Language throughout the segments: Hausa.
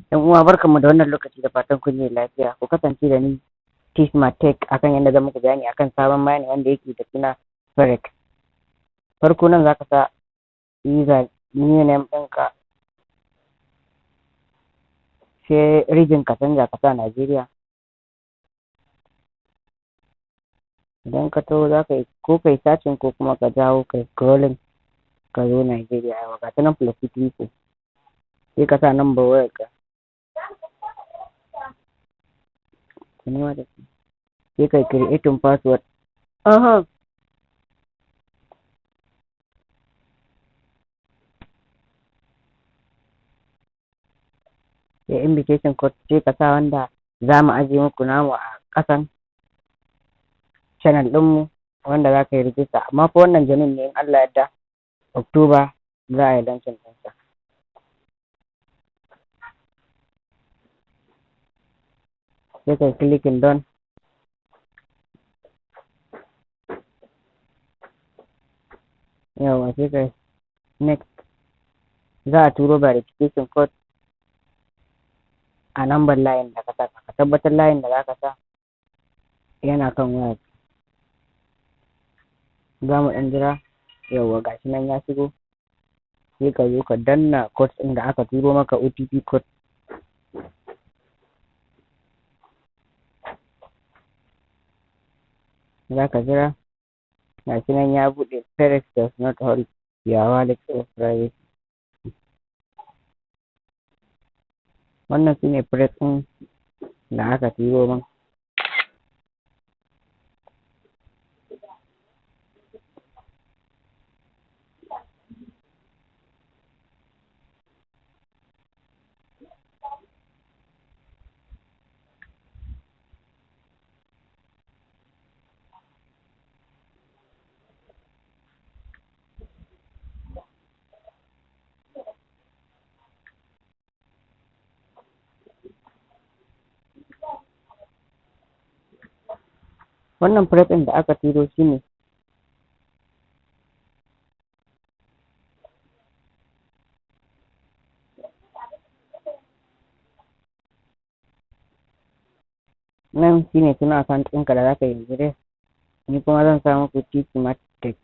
'Yan uwa, barkanmu da wannan lokaci, da fatan kun yi lafiya. Ku kasance da ni Tisma Tech akan yadda zan muku bayani akan sabon mining wanda yake da suna Forex. Farko nan zaka sa user name ɗinka, sai region ka canza ka sa Nigeria. Idan ka taho, za ka yi ko kai searching ko kuma ka jawo kai scrolling ka zo Nigeria. Yawwa, ga ta nan, +234. Sai ka sa number wayarka. Sai kai creating password. Aha. Sai invitation code, sai ka sa wanda za mu ajiye muku namu a ƙasan channel ɗinmu wanda za ka yi rijista. Amma fa wannan genuine ne, in Allah ya yarda October za a yi launching ɗinsa. Sai kai clicking done. Yawwa, sai kai next. Za a turo verification code a number layin da ka saka. Ka tabbatar layin da za ka sa yana kan wayar. Za mu ɗan jira. Yawwa, gashi nan ya shigo. Sai ka zo ka danna code ɗin da aka turo maka, OTP code. Za ka jira. Gashi nan ya buɗe, "Forex does not hold your wallet or privacy." Wannan su ne Forex ɗin da aka turo min. Wannan Forex ɗin da aka turo shi ne. Nan shi ne sunan account ɗinka da za ka yi. Ni kuma zan sa muku T-Smart Tech.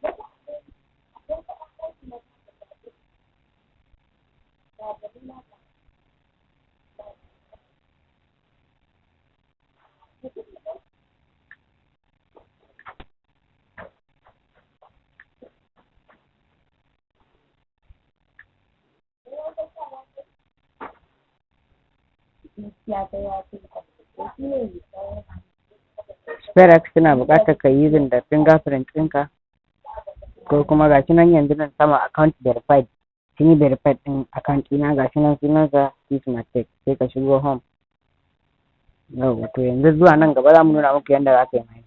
Forex suna buƙatar ka yi using da fingerprint ɗinka ko kuma gashi nan yanzu nan sama, account verified. Sun yi verified ɗin account ɗina, gashi nan sunansa T-Smart Tech. Sai ka shigo home. Yawwa, to yanzu zuwa nan gaba za mu nuna muku yadda za ka yi mining.